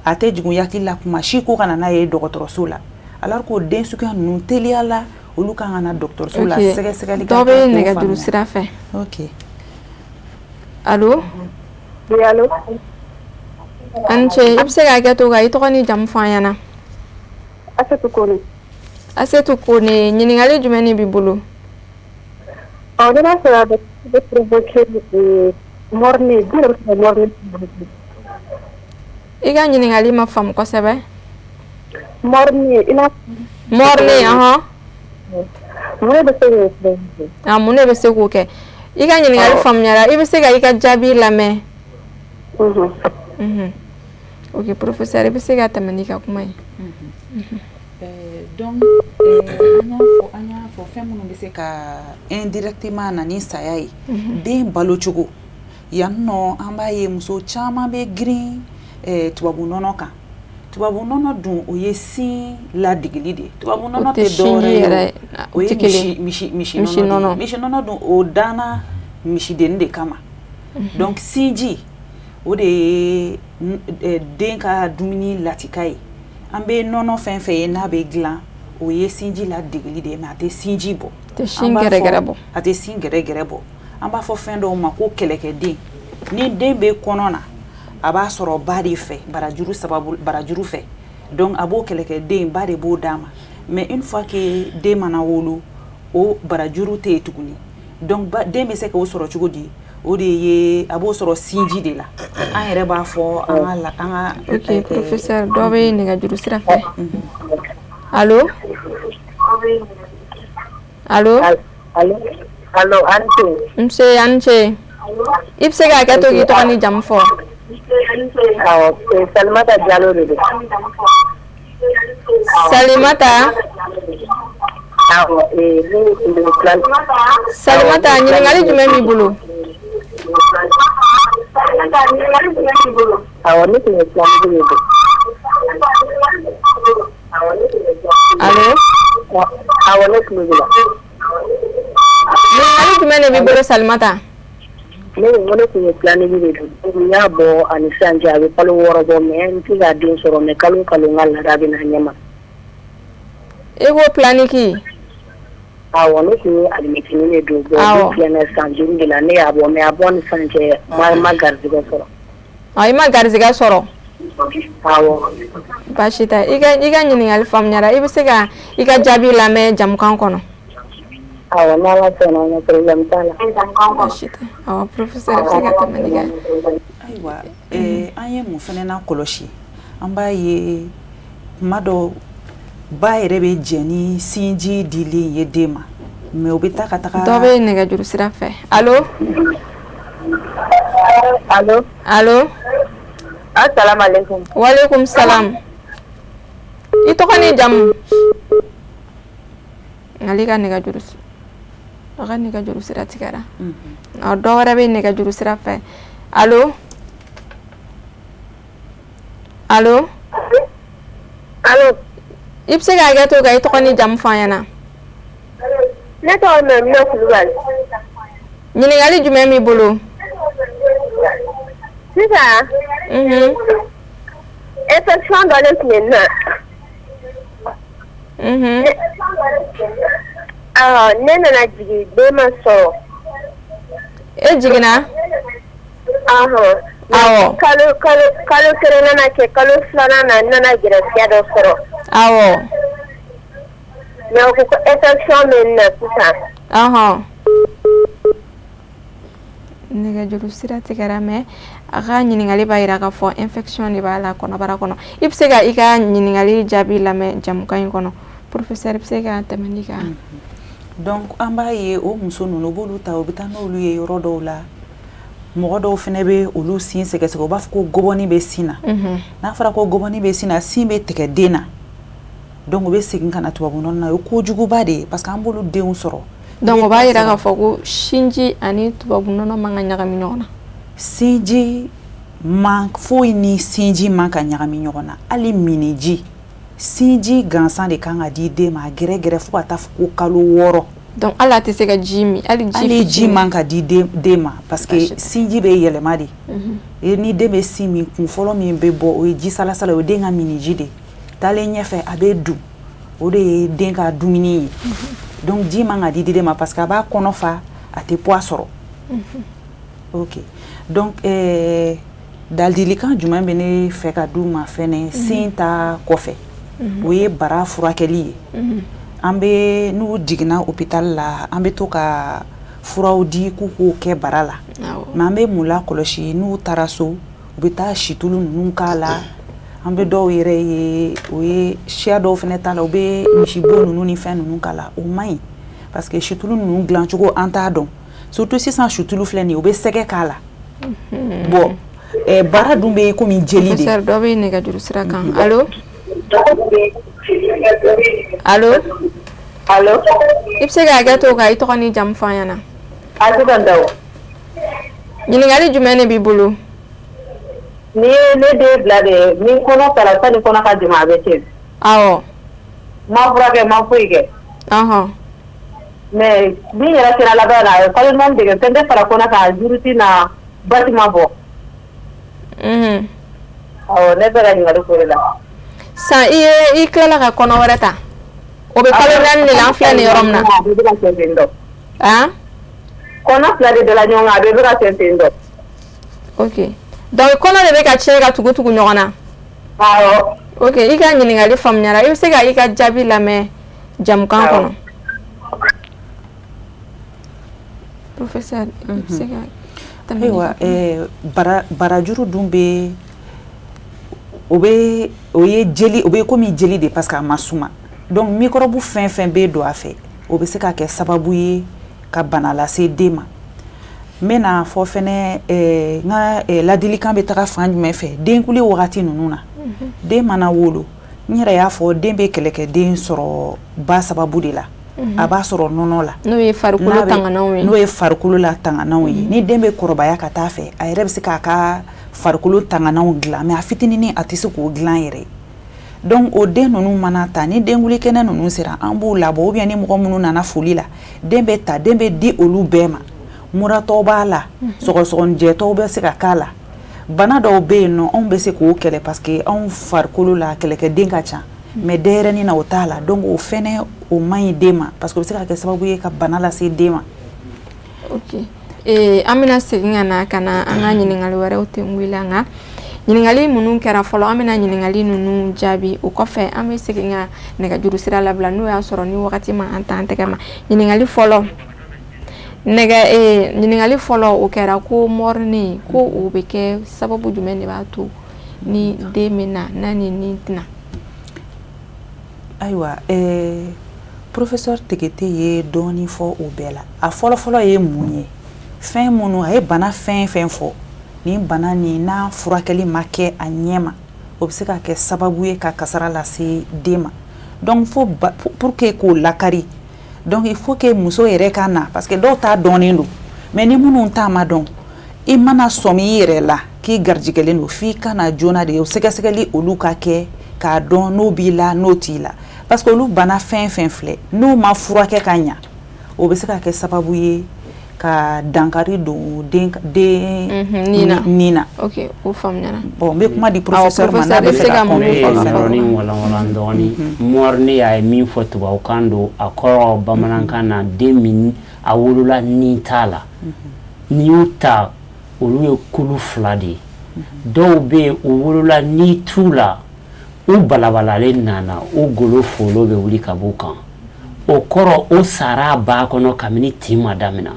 a tɛ jigin hakili la kuma si ko ka na n'a ye dɔgɔtɔrɔso la, alors que den suguya ninnu, teliya la, olu kan ka na dɔgɔtɔrɔso la, sɛgɛsɛgɛli ka. Dɔ bɛ nɛgɛjuru sira fɛ. Ok. Allo? Oui, allo. A ni ce, i bɛ se ka hakɛ to ka i tɔgɔ ni jamu fɔ an ɲɛna? Asetu Kone. Asetu Kone, ɲininkali jumɛn de b'i bolo? Ɔ, ne b'a fɛ ka bɛ provoquer mort-né, den yɛrɛ bɛ se ka mort-né. I ka ɲininkali ma faamu kosɛbɛ. Mort-né, i n'a Mort-né, ɔhɔn. Mun de bɛ se k'o provoquer? Ah, mun de bɛ se k'o kɛ? I ka ɲininkali faamuyara, i bɛ se ka i ka jaabi lamɛn. Ok, professeur, i bɛ se ka tɛmɛ n'i ka kuma ye. Donc an y'a fɔ fɛn minnu bɛ se ka indirectement na ni saya ye, den balo cogo. Yan nɔ, an b'a ye muso caman bɛ girin tubabu nɔnɔ kan. Tubabu nɔnɔ dun, o ye sin ladegeli de ye. Tubabu nɔnɔ tɛ dɔwɛrɛ ye, o ye misi misi nɔnɔ. Misi nɔnɔ dun, o danna misidenni de kama. Donc sinji, o de ye den ka dumuni latika ye. An bɛ nɔnɔ fɛn fɛn ye n'a bɛ dilan, o ye sinji ladegeli de ye, mais a tɛ sinji bɔ. Tɛ sin gɛrɛgɛrɛ bɔ. A tɛ sin gɛrɛgɛrɛ bɔ. An b'a fɔ fɛn dɔw ma ko kɛlɛkɛden. Ni den bɛ kɔnɔ na, a b'a sɔrɔ ba de fɛ, barajuru sababu, barajuru fɛ. Donc a b'o kɛlɛkɛden, ba de b'o d'a ma. Mais une fois que den mana wolo, o barajuru tɛ yen tuguni. Donc den bɛ se k'o sɔrɔ cogo di? O de ye a b'o sɔrɔ sinji de la. An yɛrɛ b'a fɔ an ka la an ka. Ok, professeur, dɔ bɛ nɛgɛjuru sira fɛ. Allo? Allo. Allo. Allo, a ni ce. Nse, a ni ce. I bɛ se ka hakɛ to k'i tɔgɔ ni jamu fɔ? Awɔ, Salimata Jalo de don. Salimata. Awɔ, ne tun bɛ Salimata, ɲininkali jumɛn b'i bolo? Awɔ, ne tun bɛ planique de don. Allo. Awɔ, ne tulo b'i la. Ɲininkali jumɛn de b'i bolo, Salimata? Ne ko ne tun ye planique de don. N y'a bɔ ani sisan cɛ, a bɛ kalo 6 bɔ, mais n tɛ ka den sɔrɔ, mais kalo o kalo n ka laada bɛ na ɲɛ ma. E ko planique? Awɔ, ne tun ye alimɛtinin de don. Bon, ne filɛ san 5 de la, ne y'a bɔ, mais a bɔ ni sisan cɛ, n ma garizigɛ sɔrɔ. I ma garizigɛ sɔrɔ? Awɔ. Baasi tɛ, i ka ɲininkali faamuyara. I bɛ se ka i ka jaabi lamɛn jamukan kɔnɔ. Awɔ, n'Ala sɔnna, ma problème t'a la. Baasi tɛ. Awɔ, professeur, i bɛ se ka tɛmɛ ni ka. Ayiwa, an ye mun fana na kɔlɔsi, an b'a ye tuma dɔ ba yɛrɛ bɛ jɛn ni sinji dilen ye den ma, mais u bɛ taa ka taga. Dɔ bɛ nɛgɛjuru sira fɛ. Allo. Allo. Allo. Asalamu alaikum. Walekum salam. I tɔgɔ ni jamu? Ale ka nɛgɛjuru, a ka nɛgɛjuru sira tigɛra. Dɔ wɛrɛ bɛ nɛgɛjuru sira fɛ. Allo. Allo. Allo. I bɛ se ka hakɛ to ka i tɔgɔ ni jamu fɔ an ɲɛna? Ne tɔgɔ Maimuna Kulubali. Ɲininkali jumɛn b'i bolo? Sisan. Infection dɔ de tun bɛ n na. Awɔ, ne nana jigin, den ma sɔrɔ. E jiginna? Awɔ. Awɔ. Kalo 1 nana kɛ, kalo 2 na, n nana gɛrɛsɛgɛ dɔ sɔrɔ. Awɔ. Mais u ko ko infection bɛ n na sisan. Ɔhɔn. Nɛgɛjuru sira tigɛra, mais a ka ɲininkali b'a jira k'a fɔ infection de b'a la kɔnɔbara kɔnɔ. I bɛ se ka i ka ɲininkali jaabi lamɛn jamukan in kɔnɔ. Professeur, i bɛ se ka tɛmɛ ni ka. Donc an b'a ye o muso ninnu, u b'olu ta, u bɛ taa n'olu ye yɔrɔ dɔw la. Mɔgɔ dɔw fana bɛ olu sin sɛgɛsɛgɛ, u b'a fɔ ko gɔbɔni bɛ sin na. N'a fɔra ko gɔbɔni bɛ sin na, sin bɛ tigɛ den na. Donc u bɛ segin ka na tubabu nɔnɔ na, o ye kojuguba de ye, parce que an b'olu denw sɔrɔ. Donc o b'a jira k'a fɔ ko sinji ani tubabu nɔnɔ man ka ɲagami ɲɔgɔn na. Sinji man foyi ni sinji man ka ɲagami ɲɔgɔn na, hali miniji. Sinji gansan de kan ka di den ma, a gɛrɛgɛrɛ fo ka taa fɔ ko kalo 6. Donc hali a tɛ se ka ji min, hali ji man ka di den ma, parce que sinji bɛ yɛlɛma de. Ni den bɛ sin min, kun fɔlɔ min bɛ bɔ, o ye ji salasala, o ye den ka miniji de. Taalen ɲɛfɛ, a bɛ dun, o de ye den ka dumuni ye. Donc ji man ka di den ma, parce que a b'a kɔnɔ fa, a tɛ poids sɔrɔ. Ok, donc ladilikan jumɛn bɛ ne fɛ ka d'u ma fɛnɛ sin ta kɔfɛ? O ye bara furakɛli ye. An bɛ, n'u jiginna hôpital la, an bɛ to ka furaw di k'u k'o kɛ bara la. Mais an bɛ mun lakɔlɔsi? N'u taara so, u bɛ taa situlu ninnu k'a la. An bɛ dɔw yɛrɛ ye, o ye siya dɔw fana t'a la, u bɛ misibo ninnu ni fɛn ninnu k'a la. O man ɲi, parce que situlu ninnu dilancogo an t'a dɔn. Surtout sisan situlu filɛ nin ye, u bɛ sɛgɛ k'a la. Bon, bara dun bɛ komi jeli de. Professeur, dɔ bɛ nɛgɛjuru sira kan. Allo. Allo. Allo. I bɛ se ka hakɛ to ka i tɔgɔ ni jamu fɔ an ɲɛna? Asuka Ndaw. Ɲininkali jumɛn de b'i bolo? Ni ye ne den bila de, ni kɔnɔ taara, sani kɔnɔ ka jama, a bɛ tiɲɛ. Awɔ. Ma furakɛ, ma foyi kɛ. Mais min yɛrɛ kɛra laban na, a ye kalo 4 de kɛ, fɛn tɛ fara kɔnɔ kan, juruti na basi ma bɔ. Awɔ, ne bɛ ka ɲininkali k'o de la. Sisan i ye i tilala ka kɔnɔ wɛrɛ ta. O bɛ kalo 4 de la, an filɛ nin yɔrɔ min na. A bɛɛ bɛ ka kɛ ten tɔ. Han? Kɔnɔ 2 de dala ɲɔgɔn kan, a bɛɛ bɛ ka kɛ ten tɔ. Ok. Donc kɔnɔ de bɛ ka tiɲɛ ka tugu tugu ɲɔgɔn na. Awɔ. Ok, i ka ɲininkali faamuyara. I bɛ se ka i ka jaabi lamɛn jamukan kɔnɔ. Professeur, i bɛ se ka tɛmɛ. Ayiwa, barajuru dun bɛ, o bɛ, o ye jeli, o bɛ komi jeli de, parce que a ma suma. Donc microbe fɛn fɛn bɛ don a fɛ, o bɛ se ka kɛ sababu ye ka bana lase den ma. N bɛna fɔ fɛnɛ, n ka ladilikan bɛ taga fan jumɛn fɛ? Denkuli wagati ninnu na, den mana wolo, n yɛrɛ y'a fɔ, den bɛ kɛlɛkɛden sɔrɔ ba sababu de la. A b'a sɔrɔ nɔnɔ la. N'o ye farikolo tangananw ye. N'o ye farikolo la tangananw ye. Ni den bɛ kɔrɔbaya ka taa fɛ, a yɛrɛ bɛ se k'a ka farikolo tangananw dilan, mais a fitininin, a tɛ se k'o dilan yɛrɛ. Donc o den ninnu mana ta, ni denkuli kɛnɛ ninnu sera, an b'u labɔ, ou bien ni mɔgɔ minnu nana foli la, den bɛ ta, den bɛ di olu bɛɛ ma. Muratɔw b'a la, sɔgɔsɔgɔnijɛtɔw bɛ se ka k'a la. Bana dɔw bɛ yen nɔ, anw bɛ se k'o kɛlɛ parce que anw farikolo la kɛlɛkɛden ka ca, mais denyɛrɛnin na, o t'a la. Donc o fɛnɛ, o man ɲi den ma parce que o bɛ se ka kɛ sababu ye ka bana lase den ma. Ok, an bɛna segin ka na an ka ɲininkali wɛrɛw tengu la. Nka ɲininkali minnu kɛra fɔlɔ, an bɛna ɲininkali ninnu jaabi. O kɔfɛ, an bɛ segin ka nɛgɛjuru sira labila, n'o y'a sɔrɔ ni wagati ma an t'an tɛgɛ ma. Ɲininkali fɔlɔ, nɛgɛ ɲininkali fɔlɔ, o kɛra ko mort-né, ko o bɛ kɛ sababu jumɛn de b'a to ni den bɛ na n'a ni nin tɛna? Ayiwa, professeur Tegete ye dɔɔnin fɔ o bɛɛ la. A fɔlɔfɔlɔ ye mun ye? Fɛn minnu a ye, bana fɛn fɛn fɔ, nin bana nin, n'a furakɛli ma kɛ a ɲɛ ma, o bɛ se ka kɛ sababu ye ka kasara lase den ma. Donc fo pour que k'o lakari, donc il faut que muso yɛrɛ ka na, parce que dɔw t'a dɔnnen don. Mais ni minnu t'a ma dɔn, i mana sɔmi i yɛrɛ la k'i garijɛgɛlen don, f'i ka na joona de. O sɛgɛsɛgɛli olu ka kɛ k'a dɔn n'o b'i la, n'o t'i la, parce que olu bana fɛn fɛn filɛ, n'o ma furakɛ ka ɲa, o bɛ se ka kɛ sababu ye ka dankari don den nin na. Ok, o faamuyara. Bon, n bɛ kuma di professeur ma n'a bɛ fɛ ka compléter. Yɔrɔnin walanwalan dɔɔni. Mort-né, a ye min fɔ, tubabukan don, a kɔrɔ bamanankan na, den min a wolola ni t'a la. N'i y'u ta, olu ye kulu fila de ye. Dɔw bɛ yen, u wolola ni t'u la, u balabalalen nana, u golo folo bɛ wuli ka b'u kan. O kɔrɔ, o sara b'a kɔnɔ kabini tin ma daminɛ.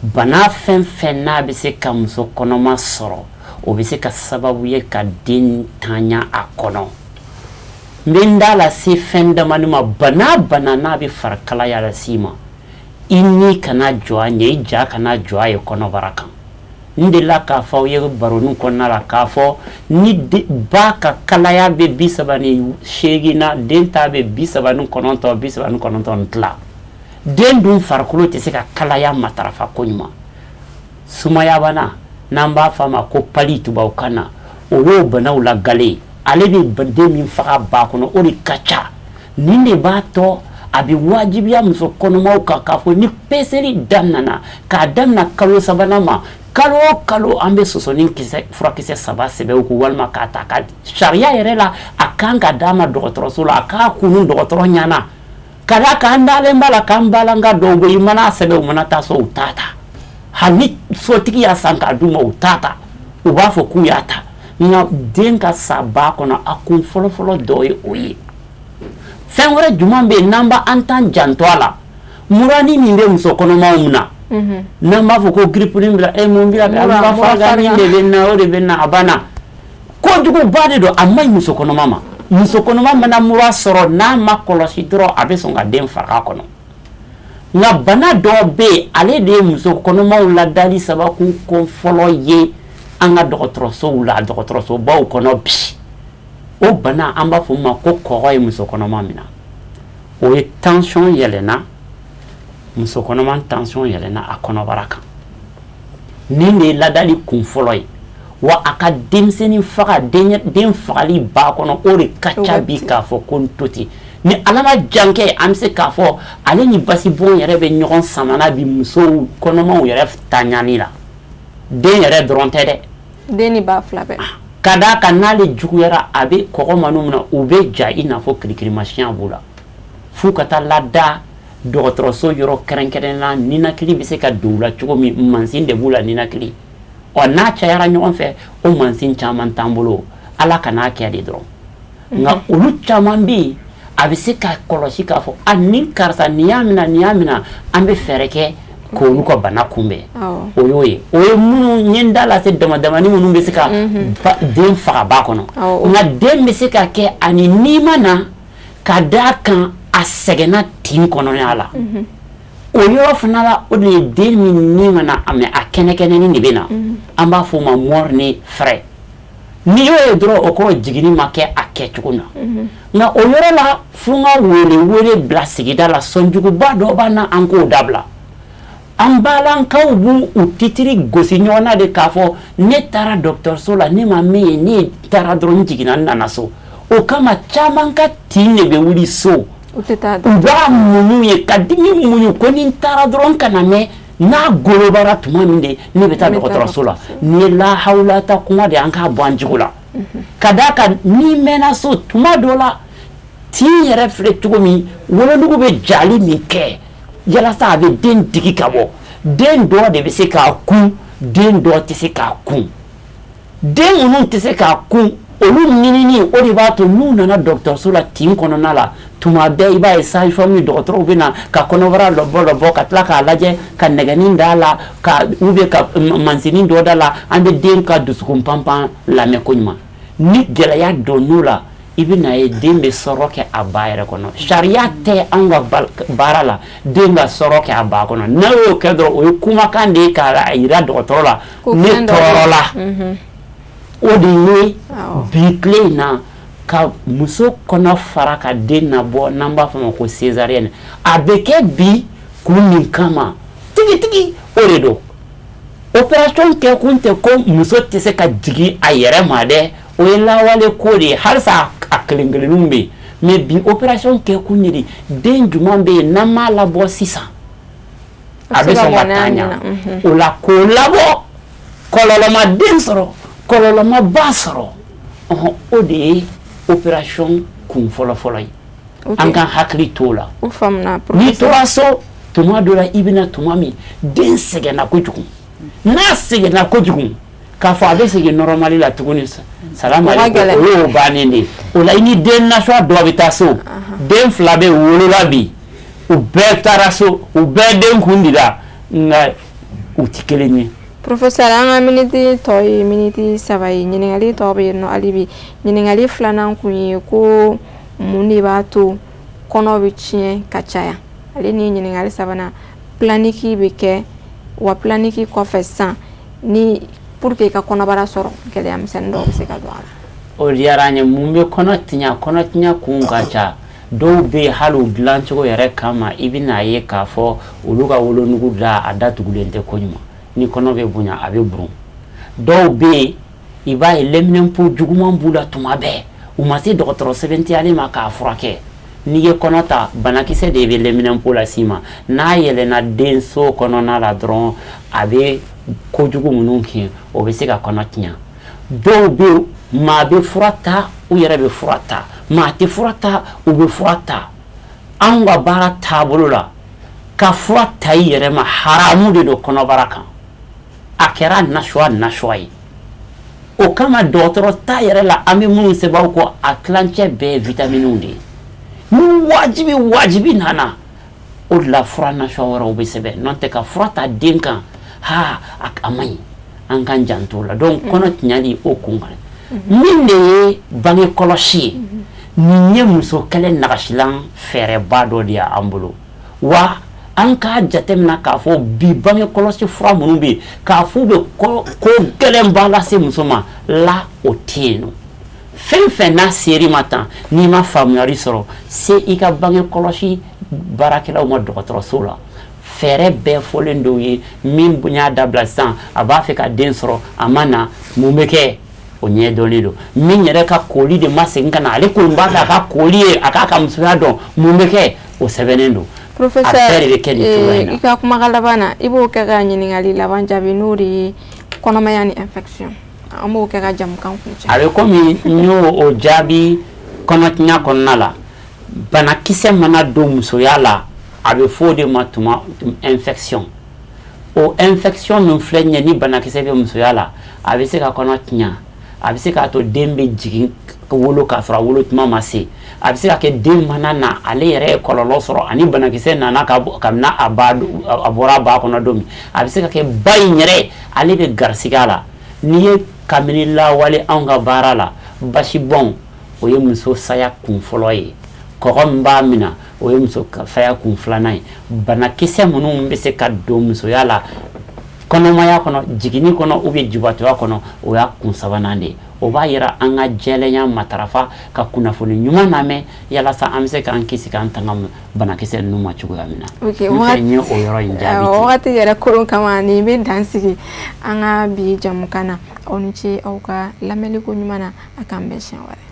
Bana fɛn fɛn n'a bɛ se ka muso kɔnɔma sɔrɔ, o bɛ se ka sababu ye ka den tanya a kɔnɔ. N bɛ n da lase fɛn damani ma. Bana bana n'a bɛ farikalaya lase i ma, i ni kana jɔ a ɲɛ, i ja kana jɔ a ye kɔnɔbara kan. N delila k'a fɔ aw ye baronin kɔnɔna la k'a fɔ ni ba ka kalaya bɛ 38 na, den ta bɛ 39, 39 tila. Den dun farikolo tɛ se ka kalaya matarafa koɲuman. Sumayabana, n'an b'a fɔ a ma ko palu tubabukan na, o y'o banaw la gale. Ale bɛ den min faga ba kɔnɔ, o de ka ca. Nin de b'a tɔ a bɛ wajibiya muso kɔnɔmaw kan k'a fɔ ni peseli daminɛna, k'a daminɛ kalo sabanan ma, kalo o kalo, an bɛ sɔsɔni kisɛ furakisɛ 3 sɛbɛn u kun, walima k'a ta ka sariya yɛrɛ la, a kan ka d'a ma dɔgɔtɔrɔso la, a k'a kunu dɔgɔtɔrɔ ɲɛna. Ka d'a kan, an dalen b'a la k'an balanka dɔw bɛ yen, i mana sɛbɛn, u mana taa so, u t'a ta. Hali ni sotigi y'a san k'a d'u ma, u t'a ta, u b'a fɔ k'u y'a ta. Nka den ka sa ba kɔnɔ, a kun fɔlɔfɔlɔ dɔ ye o ye. Fɛn wɛrɛ jumɛn bɛ yen n'an b'an t'an janto a la? Murani min bɛ muso kɔnɔmaw na, n'an b'a fɔ ko grippe bila e mun bila, mura farigan de bɛ na, o de bɛ na, a banna. Kojuguba de don, a man ɲi muso kɔnɔma ma. Muso kɔnɔma mana mura sɔrɔ, n'a ma kɔlɔsi dɔrɔn, a bɛ sɔn ka den faga a kɔnɔ. Nka bana dɔw bɛ yen, ale de ye muso kɔnɔmaw ladali sababu kun fɔlɔ ye an ka dɔgɔtɔrɔsow la, dɔgɔtɔrɔsobaw kɔnɔ bi. O bana, an b'a fɔ o ma ko kɔgɔ ye muso kɔnɔma min na, o ye tension yɛlɛnna. Muso kɔnɔma tension yɛlɛnna a kɔnɔbara kan, nin de ye ladali kun fɔlɔ ye. Wa a ka denmisɛnnin faga, den fagali ba kɔnɔ, o de ka ca bi k'a fɔ ko n to ten. Ni Ala ma jan kɛ, an bɛ se k'a fɔ ale ni basibɔn yɛrɛ bɛ ɲɔgɔn samana bi musow kɔnɔmaw yɛrɛ taɲani la. Den yɛrɛ dɔrɔn tɛ dɛ. Den ni ba fila bɛɛ. Ka d'a kan, n'ale juguyara, a bɛ kɔgɔ man'u minɛ, u bɛ ja i n'a fɔ kirikirimasiyɛn b'u la, f'u ka taa lada dɔgɔtɔrɔso yɔrɔ kɛrɛnkɛrɛn na. Ninakili bɛ se ka don u la cogo min, mansin de b'u la ninakili. Ɔ, n'a cayara ɲɔgɔn fɛ, o mansin caman t'an bolo. Ala kan'a kɛ de dɔrɔn. Nka olu caman bɛ yen, a bɛ se ka kɔlɔsi k'a fɔ a nin karisa nin y'a minɛ, nin y'a minɛ, an bɛ fɛɛrɛ kɛ k'olu ka bana kunbɛn. O y'o ye. O ye minnu n ye n da lase dama damani minnu bɛ se ka den faga ba kɔnɔ. Nka den bɛ se ka kɛ ani n'i ma na Ka d'a kan a sɛgɛnna tin kɔnɔna la. O yɔrɔ fana la, o de ye den min ni mana a mɛ a kɛnɛkɛnɛni de bɛ na. An b'a fɔ o ma mort-né frais. N'i y'o ye dɔrɔn, o kɔrɔ jiginni ma kɛ a kɛcogo na. Nka o yɔrɔ la, fo n ka wele wele bila sigida la, sɔnjuguba dɔ b'an na, an k'o dabila. An balankaw b'u u titiri gosi ɲɔgɔn na de k'a fɔ ne taara dɔgɔtɔrɔso la, ne ma min ye, ne taara dɔrɔn, n jiginna, n nana so. O kama caman ka tin de bɛ wuli so. U tɛ taa. U b'a muɲu ye ka dimi muɲu ko ni n taara dɔrɔn ka na mɛn n'a golobara tuma min de, ne bɛ taa dɔgɔtɔrɔso la. Nin ye lahawulata kuma de, an k'a bɔ an jugu la. Ka d'a kan n'i mɛnna so, tuma dɔ la tin yɛrɛ filɛ cogo min, wolonugu bɛ jali min kɛ yalasa a bɛ den digi ka bɔ, den dɔ de bɛ se k'a kun, den dɔ tɛ se k'a kun. Den minnu tɛ se k'a kun, olu ɲinini, o de b'a to n'u nana dɔgɔtɔrɔso la tin kɔnɔna la, tuma bɛɛ i b'a ye sage-femme ni dɔgɔtɔrɔw bɛ na ka kɔnɔbara lɔbɔ lɔbɔ, ka tila k'a lajɛ ka nɛgɛnin d'a la, ka ou bien ka mansinin dɔ da la. An bɛ den ka dusukun panpan lamɛn koɲuman. Ni gɛlɛya donn'o la, i bɛ n'a ye den bɛ sɔrɔ kɛ a ba yɛrɛ kɔnɔ. Sariya tɛ anw ka baara la den ka sɔrɔ kɛ a ba kɔnɔ. N'a y'o kɛ dɔrɔn, o ye kumakan de ye k'a jira dɔgɔtɔrɔ la ne tɔɔrɔ la. O de ye bi tile in na ka muso kɔnɔ fara ka den nabɔ, n'an b'a fɔ ma ko césarienne, a bɛ kɛ bi kun min kama tigitigi, o de don. Opération kɛ kun tɛ ko muso tɛ se ka jigin a yɛrɛ ma dɛ, o ye lawale ko de ye, halisa a kelen kelenninw bɛ yen. Mais bi opération kɛ kun ye de den jumɛn bɛ yen n'an m'a labɔ sisan, a bɛ sɔn ka taa ɲa. O la k'o labɔ, kɔlɔlɔ ma den sɔrɔ, kɔlɔlɔ ma ba sɔrɔ, o de ye opération kun fɔlɔ-fɔlɔ ye. An ka hakili t'o la. N'i tora so, tuma dɔ la i bɛna tuma min den sɛgɛnna kojugu, n'a sɛgɛnna kojugu k'a fɔ a bɛ segin normal la tuguni, salamu aleykum, o y'o bannen de ye. O la i ni den nasuya dɔ bɛ taa so, den fila bɛ wolola bi, u bɛɛ taara so, u bɛɛ den kun dira, nka u tɛ kelen ye. Professeur, an ka miniti tɔ ye miniti 3 ye. Ɲininkali tɔ bɛ yen nɔ hali bi. Ɲininkali filanan kun ye ko mun de b'a to kɔnɔ bɛ tiɲɛ ka caya? Ale ni ɲininkali sabanan, planifi bɛ kɛ wa? Planifi kɔfɛ sisan, ni pour que i ka kɔnɔbara sɔrɔ, gɛlɛya misɛnnin dɔw bɛ se ka don a la. O diyara an ye. Mun bɛ kɔnɔ tiɲɛ? Kɔnɔ tiɲɛ kun ka ca. Dɔw bɛ yen, hali u dilancogo yɛrɛ kama, i bɛna ye k'a fɔ olu ka wolonugu da, a datugulen tɛ koɲuman. Ni kɔnɔ bɛ bonya, a bɛ burun. Dɔw bɛ yen, i b'a ye lɛminɛnpo juguman b'u la tuma bɛɛ, u ma se dɔgɔtɔrɔ sɛbɛntiyalen ma k'a furakɛ. N'i ye kɔnɔ ta, banakisɛ de bɛ lɛminɛnpo las'i ma. N'a yɛlɛnna denso kɔnɔna la dɔrɔn, a bɛ kojugu minnu kɛ, o bɛ se ka kɔnɔ tiɲɛ. Dɔw bɛ yen, maa bɛ fura ta, u yɛrɛ bɛ fura ta, maa tɛ fura ta, u bɛ fura ta. Anw ka baara taabolo la, ka fura ta i yɛrɛ ma, haramu de don kɔnɔbara kan, a kɛra nasuwa nasuwa ye. O kama dɔgɔtɔrɔ ta yɛrɛ la, an bɛ minnu sɛbɛn aw kɔ, a tilancɛ bɛɛ ye vitaminiw de ye. Ni wajibi wajibi nana, o de la fura nasuwa wɛrɛw bɛ sɛbɛn. N'o tɛ, ka fura ta den kan, ha, a man ɲi, an k'an janto o la. Donc kɔnɔ tiɲɛli, o kun kan min de ye bange kɔlɔsi ye, nin ye muso kɛlɛ nagasilan fɛɛrɛba dɔ de ye an bolo wa. An k'a jateminɛ k'a fɔ bi bange kɔlɔsi fura minnu bɛ yen, k'a fɔ u bɛ ko gɛlɛnba lase muso ma la, o tɛ yen nɔ. Fɛn fɛn n'a ser'i ma tan, n'i ma faamuyali sɔrɔ, se i ka bange kɔlɔsi baarakɛlaw ma dɔgɔtɔrɔso la. Fɛɛrɛ bɛɛ fɔlen dɔw ye min y'a dabila sisan, a b'a fɛ ka den sɔrɔ, a ma na, mun bɛ kɛ, o ɲɛdɔnnen don. Min yɛrɛ ka koli de ma segin ka na, ale kɔni b'a fɛ a ka koli ye, a k'a ka musoya dɔn, mun bɛ kɛ, o sɛbɛnnen don. Professeur, a bɛɛ de bɛ kɛ nin cogoya in na. I ka kumakan laban na, i b'o kɛ ka ɲininkali laban jaabi, n'o de ye kɔnɔmaya ni infection. An b'o kɛ ka jamukan kuncɛ. A bɛ komi n y'o o jaabi kɔnɔtiɲɛ kɔnɔna la. Banakisɛ mana don musoya la, a bɛ fɔ o de ma tuma infection. O infection min filɛ nin ye, ni banakisɛ bɛ musoya la, a bɛ se ka kɔnɔ tiɲɛ, a bɛ se k'a to den bɛ jigin wolo k'a sɔrɔ a wolo tuma ma se, a bɛ se ka kɛ den mana na, ale yɛrɛ ye kɔlɔlɔ sɔrɔ ani banakisɛ nana ka kabini a ba a bɔra a ba kɔnɔ don min, a bɛ se ka kɛ ba in yɛrɛ ale bɛ garisigɛ a la. N'i ye kabini lawale anw ka baara la, basibɔn, o ye muso saya kun fɔlɔ ye. Kɔgɔ min b'a minɛ, o ye muso faya kun filanan ye. Banakisɛ minnu bɛ se ka don musoya la, kɔnɔmaya kɔnɔ, jiginni kɔnɔ ou bien jibatɔya kɔnɔ, o y'a kun sabanan de ye. O b'a yira an ka jɛlenya matarafa, ka kunnafoni ɲuman lamɛn, yalasa an bɛ se k'an kisi, k'an tanga banakisɛ ninnu ma cogoya min na. Ok. N fɛ n ye o yɔrɔ in jaabi ten. Wagati yɛrɛ koron kama, nin bɛ dan sigi an ka bi jamukan na. Aw ni ce aw ka lamɛnliko ɲuman na. A k'an bɛn siɲɛ wɛrɛ.